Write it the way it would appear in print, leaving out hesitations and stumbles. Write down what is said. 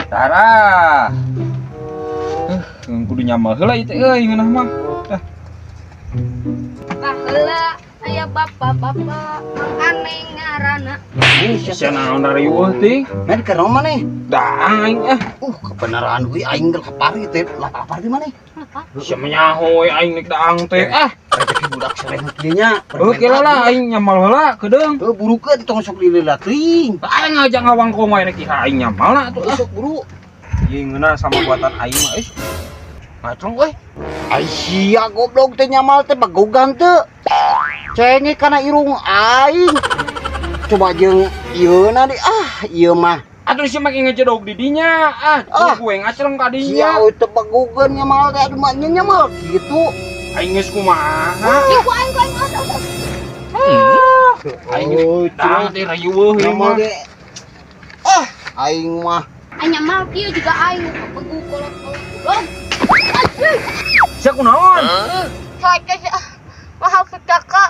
Tara. Kudu nyamal heula ieu teh euy ngeunah mah. Ah, Baheula aya bapak-bapak aneh ngaranna. Sia naon riweuh ting? Med ke mana? Da aing ah. Kebenaran euy, aing geus kapari teh. Lapar di mana? Sia mah nyaho we aing nek daang teh. Ah, rezeki budak sereh kieu nya. Oke lah lah aing nyamal heula kedeung. Heuh, burukeun tong sok lila teuing. Aing ngajak ngawangkong wae rek aing nyamal na atuh. Sok buru. Ieu ngeunah sama buatan aing mah euy. Ngaceng euy. Ai sia goblok teh nyamal teh bagogan teu. Cenge kana irung aing. Coba jeung ieu na di ah ieu mah. Atuh sia make ngejedog di dinya. Ah, Ah. gue ngaceng ka Sia dinya. euy teu bagogan nyamal teh aduh mah nya nyamal kitu. Aing geus kumaha? Di ku aing ku aing os, os, os. Aing geus daang teh riweuh ieu Nyamal mah. ge. Ah, aing mah. Aing nyamal kieu juga aing begu kolot-kolot goblok. Anjing. Sia kunaon? Saya mahal petaka.